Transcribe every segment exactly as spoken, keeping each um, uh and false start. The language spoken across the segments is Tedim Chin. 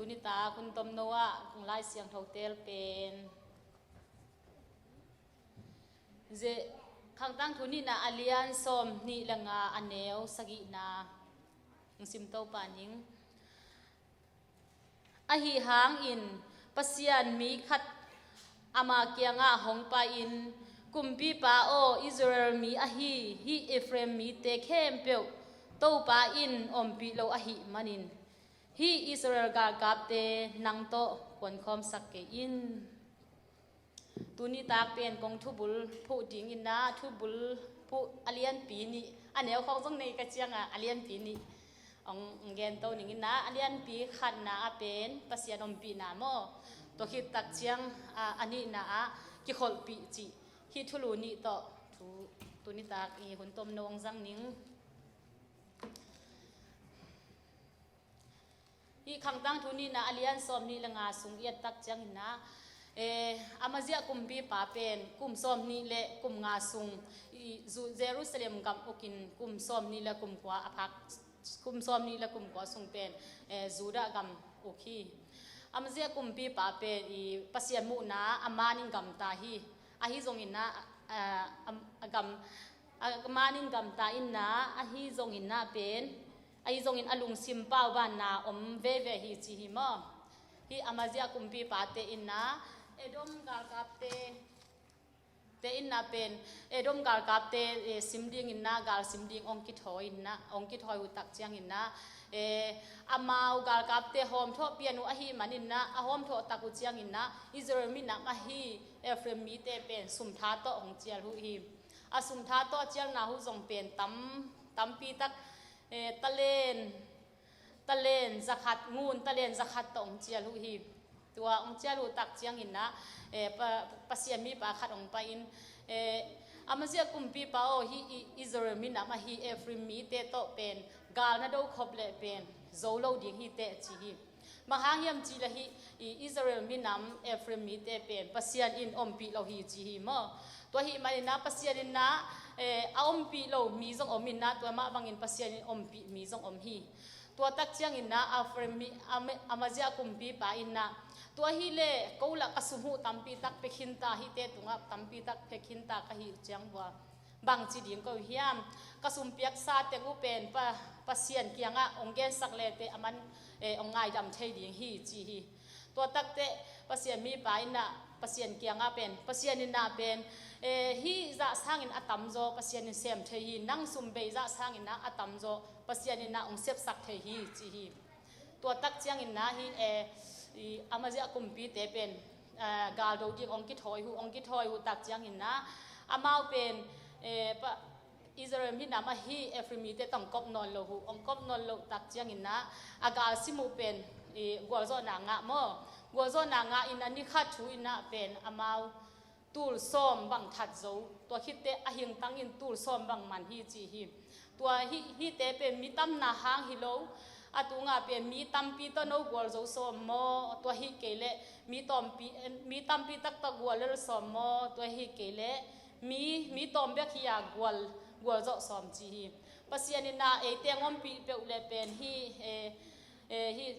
Tuni tak hun tomno ah kong Lai Siangtho tel pen Ze-, Khangtang Thu nihna a lian sawm nih le nga a neu sagihna hong sim to pah ning. Ahi hangin Pasian mi khat ama kiangah hong pai-in, Kumpipa aw, Israel mi ahi hih Efraim mite khempeuh Topa in ompih lo ahih manin, hih Israel galkapte nang tawh kuankhawmsak kei in. Tuni tak pen kong thubul phuh dingin ah, thubul phuh a lianpi nih, a neu khawng zong nei ka ciangah a lianpi nih hong gen to ning in ah, a lianpi khatna ah pen Pasian ompihna maw, tua khit tak ciang a, a nihna ah kikholhpih cih, hih thulu nih tawh thu, tuni tak i hun tomno hong zang ning. Hih Khangtang Thu nihna a lian sawm nih le nga sung i et tak ciangin ah, eh, Amazia kumpipa pen kum sawm nih le kum nga sung i Ju-, Jerusalem gam ukin kum sawm nih le kum kua a phak, kum sawm nih le kum kua sung pen, eh, Judah gam uk hi. Amazia kumpipa pen i Pasian muhna a manin gamta hi. Ahi zongin ah, ah, a, a gam, a manin gamta in ah, ahi zongin ah pen, ahi zongin a lungsim paubanna om veve hi ci hi maw. Hih Amazia kumpipate in ah Edom galkapte, te in ah pen Edom galkapte, eh, sim dingin ah gal sim ding hong kithawi in ah, hong kithawi uh tak ciangin ah, eh, amau galkapte hawmthawh pian uh ahih manin ah, a hawmthawh tak uh ciangin ah Israel minam ahi Efraim mite pen sumtha tawh hong cial uh hi. A sumtha tawh a cialna uh zong pen tam, tampi tak, eh, talen, talen zakhat, ngun talen zakhat tawh hong cial uh hi. Tua hong cial uh tak ciangin ah, eh, pa, Pasian mipa khat hong pai-in, eh, Amazia kumpipa aw, hih i, Israel minam ahi Efraim mite tawh pen gal na do khop leh pen zo lo ding hi teh ci hi. Bang hang hiam cih leh hih i Israel minam Efraim mite pen Pasian in ompih lo hi ci hi maw. Tua ahih manin ah Pasian in ah, eh, a ompih lo mi zong om in ah, tua mah bangin Pasian in ompih mi zong om hi. Tua tak ciangin ah Efraim mi, Ama-, Amazia kumpipa in ah, tua hi leh ko lah ka sum uh tampi tak pia khinta, hihte tungah tampi tak pia khinta ka hih ciang bua bangci ding ko hiam? Ka sumpiaksa teng uh pen pa, Pasian kiangah hong gensak leteh aman, eh, hong ngaidam thei ding hi ci hi. Tua takteh Pasian mipa in ah Pasian kiangah pen, Pasian in ah pen, eh, hih zah sangin a tamzaw Pasian in sem thei hi, nang sum bei zah sangin ah a tamzaw Pasian in ah hong sepsak thei hi ci hi. Tua tak ciangin ah hih, eh, i Amazia kumpite pen, eh, gal do ding hong kithawi uh, hong kithawi uh tak ciangin ah amau pen, eh, pa, Israel minam ahi Efraim mite tawh hong kop nawn lo uh, hong kop nawn loh tak ciangin ah a gal sim uh pen, eh, gualzawhna ngah maw. Gualzawhna ngah in ah ni khat thu in ah pen amau tul sawm bang that zo, tua khitteh a hingtangin tul sawm bang man hi ci hi. Tua hih, hihte pen mi tamna hang hi lo, a tungah pen mi tampi tawh no gualzo sawm maw, tua hi kei leh mi tawmpi, mi tampi tak tawh guallel sawm maw, tua hi kei leh mi, mi tawm bek hi-a gual, gualzawh sawm ci hi. Pasian in ah eite hong ompih peuh leh pen hih, eh, eh, hih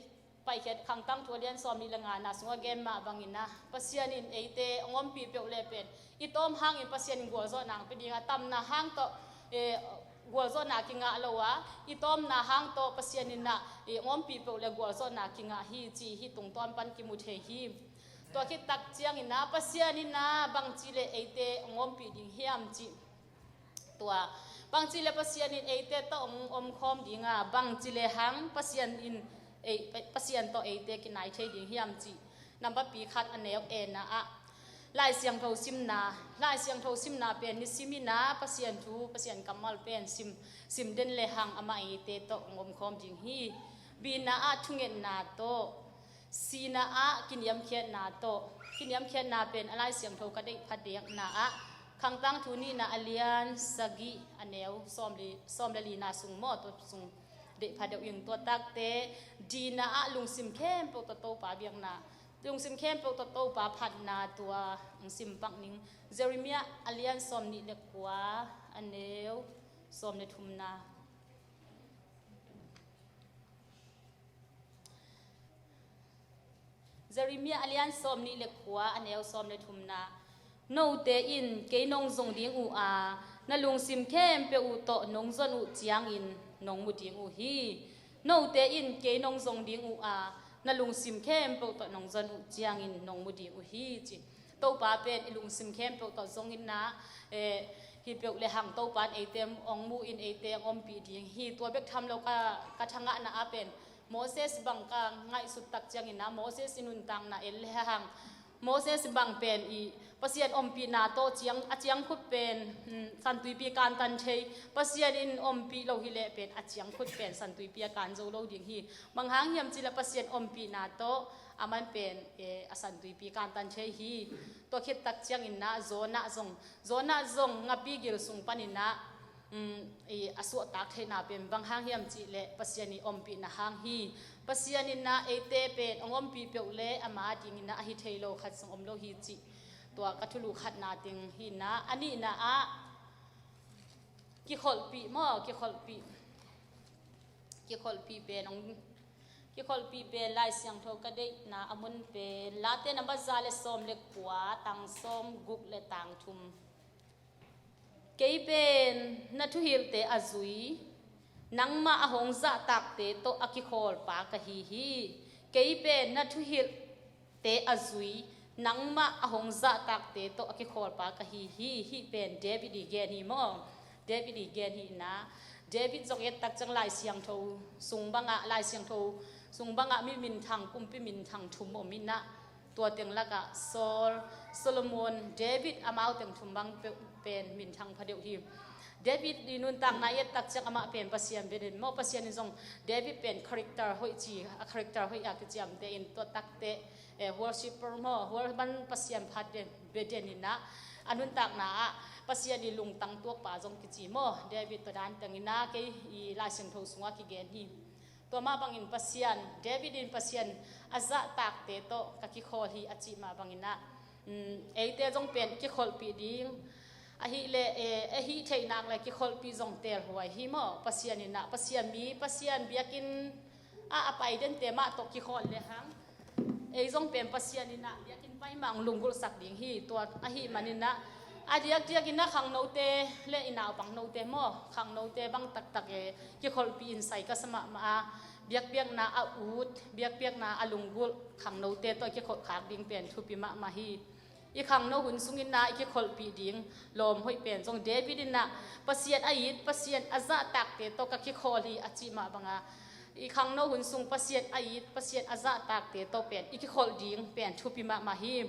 Paikhiat Khangtang Thu a lian sawm nih le ngana sungah gen mah bangin ah Pasian in eite hong ompih peuh leh pen i tawm hangin Pasian in gualzawhna hong pia ding a, tamna hang tawh, eh, gualzawhna kingah lo a, i tawmna hang tawh Pasian in ah, eh, hong ompih peuh leh gualzawhna kingah hi ci hih tungtawn pan kimu thei hi. Tua khit tak ciangin ah Pasian in ah bangci leh eite hong ompih ding hiam cih, tua bangci leh Pasian in eite tawh hong omkhawm ding a, bangci leh hang Pasian in ei, Pasian tawh eite kinai thei ding hiam cih, nambat pi khat a neu ena ah Lai Siangtho simna, Lai Siangtho simna pen nisim in ah Pasian thu, Pasian kammal pen sim, sim den leh hang amah eite tawh hong omkhawm ding hi. Bina ah thungetna tawh, sihna ah kiniamkhiatna tawh, kiniamkhiatna pen a Lai Siangtho ka deih phadiakna ah Khangtang Thu nihna a lian sagih a neu sawm li, sawm le lina sung maw, tua sung deih phadeuh ing. Tua takteh dina ah lungsim khempeuh tawh Topa biakna, lungsim khempeuh tawh Topa phatna, tua hong sim pak ning. Jeremiah a lian sawm nih le kua, a neu sawm le thumna. Jeremiah a lian sawm nih le kua, a neu sawm le thumna. Note in kei nong zong ding uh a, na lungsim khempeuh uh tawh nong zon uh ciangin nong mu ding uh hi. Note in kei nong zong ding uh a, na lungsim khempeuh tawh nong zon uh ciangin nong mu ding uh hi, ci. Topa pen i lungsim khempeuh tawh zong inna, eh, hi peuh le hang Topa in eite hong mu in eite hong ompih ding hi. Tua bek tham lo ka, ka thangahna ah pen Moses bang ka ngaihsut tak ciangin ah, Moses i nuntakna en le hang, Moses bang pen i Pasian ompihna tawh ciang, a ciangkhut pen, hmm, Santuipi kantan thei, Pasian in ompih lo hi leh pen a ciangkhut pen Santuipi a kan zo lo ding hi. Bang hang hiam cih leh Pasian ompihna tawh aman pen, eh, a Santuipi kantan thei hi. Tua khit tak ciangin ah Jonah zong, Jonah zong ngapi gil sung panin ah, um, i, a suahtak theihna pen bang hang hiam cih leh Pasian i ompihna hang hi. Pasian in ah eite pen hong ompih peuh le ama dingin ah a hi thei lo khat zong om lo hi, cih tua ka thulu khatna teng hi. Na a nihna ah kikholhpih maw, kikholhpih, kikholhpih pen hong, kikholhpih pen Lai Siangtho ka deihna a mun pen Late number za le sawm le kua, tang sawm guk le tang thum. Kei pen na thuhilhte a zui, nangmah a hong zahtakte tawh a kikhawlpa ka hi hi. Kei pen na thuhilhte a zui, nangmah a hong zahtakte tawh a kikhawlpa ka hi hi. Hih pen David i gen hi maw? David i gen hi. Na David zong i et tak ciang Lai Siangtho sung bangah, Lai Siangtho sung bangah mi minthang, kumpi minthang thum om in ah, tua teng lakah Saul, Solomon, David, amau teng thum bang pe-, pen minthang pha deuh hi. David i nuntakna i et tak ciang amah pen Pasian bia den maw, Pasian in zong David pen character hoih ci, a character hoih a kiciamteh in, tua takteh, eh, worshipper maw, wor-, man Pasian phat den, bia den in ah, a nuntakna ah Pasian i lungtang tuakpa zong kici maw. David tua dan teng in ah kei i Lai Siangtho sungah kigen hi. Tua mah bangin Pasian, David in Pasian a zahtakte tawh ka kikhawl hi a cih mah bangin ah, um, eite zong pen kikholhpih ding ahih leh, eh, a hih theih nak leh kikholhpih zong teelhuai hi maw? Pasian in ah, Pasian mi, Pasian biakinn ah a pai dente mah tawh kikhawl le hang, ei zong pen Pasian in ah biakinn pai mah hong lunggulhsak ding hi. Tua ahih manin ah, a diakdiak in ah khangnote le i naupangnote maw, khangnote bang taktak e, kikholhpih in sai ka sa mahmah a, biakpiakna a ut, biakpiakna a lunggulh khangnote tawh i kikholh khak ding pen thupi mahmah hi. I khangno hun sungin ah i kikholhpih ding lawm hoih pen zong David in ah Pasian a it, Pasian a zahtakte tawh ka kikhawl hi a cih mah banga, i khangno hun sung Pasian a it, Pasian a zahtakte tawh pen i kikholh ding pen thupi mahmah hi.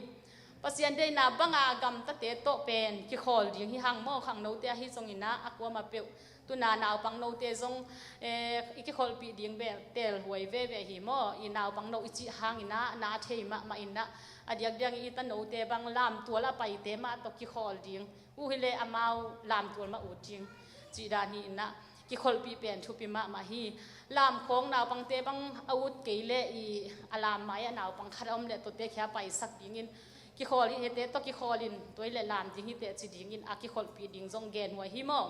Pasian deihna banga gamtate tawh pen kikhawl ding hi hang maw, khangnote ahi zongin ah, a kuamah peuh. Tuna naupangnote zong, eh, i kikholhpih ding bel teelhuai veve hi maw? I naupangno i cih hangin ah na a thei mahmah in ah, a diakdiak i tanote bang lamtual a paite mah tawh kikhawl ding. Uh hi leh amau lamtual mah ut ding cih dan hi in ah, kikholhpih pen thupi mahmah hi. Lamkhawng naupangte bang a ut kei leh i a lam mai-ah naupang khat a om leh tuate khia paisak dingin, kikhawl hi, hihte tawh kikhawl in, tua hi leh lam ding hi teh ci dingin a kikholhpih ding zong genhuai hi maw?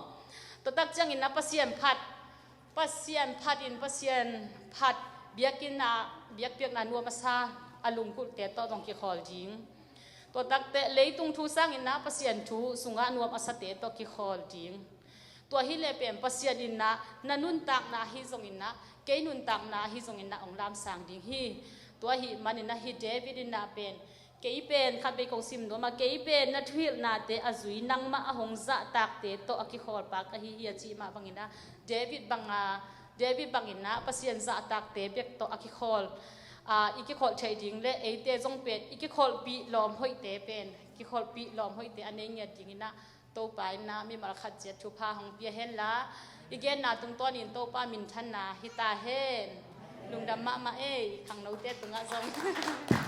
Tua tak ciangin ah Pasian phat, Pasian phat in, Pasian phat, biakinn ah, biakpiakna nuam a sa a lunggulhte tawh zong kikhawl ding. Tua takteh leitung thu sangin ah Pasian thu sungah nuam a sate tawh kikhawl ding. Tua hi leh pen Pasian in ah na nuntakna ahi zongin ah, kei nuntakna ahi zongin ah hong lamsang ding hi. Tua ahih manin ah hih David in ah pen, kei pen, khat vei kong sim nuam a, kei pen na thuhilhnate a zui, nangmah a hong zahtakte tawh a kikhawlpa ka hi hi a cih mah bangin ah, David banga, David bangin ah Pasian zahtakte bek tawh a kikhawl, ah, i kikholh theih ding le eite zong pen i kikholhpih lawm hoihte pen, kikholhpih lawm hoihte a nei ngiat dingin ah, Topa in ah mimal khat ciat thupha hong pia hen la, i genna tungtawnin Topa minthanna hi ta hen. Lungdam mahmah ei, khangnote tungah zong.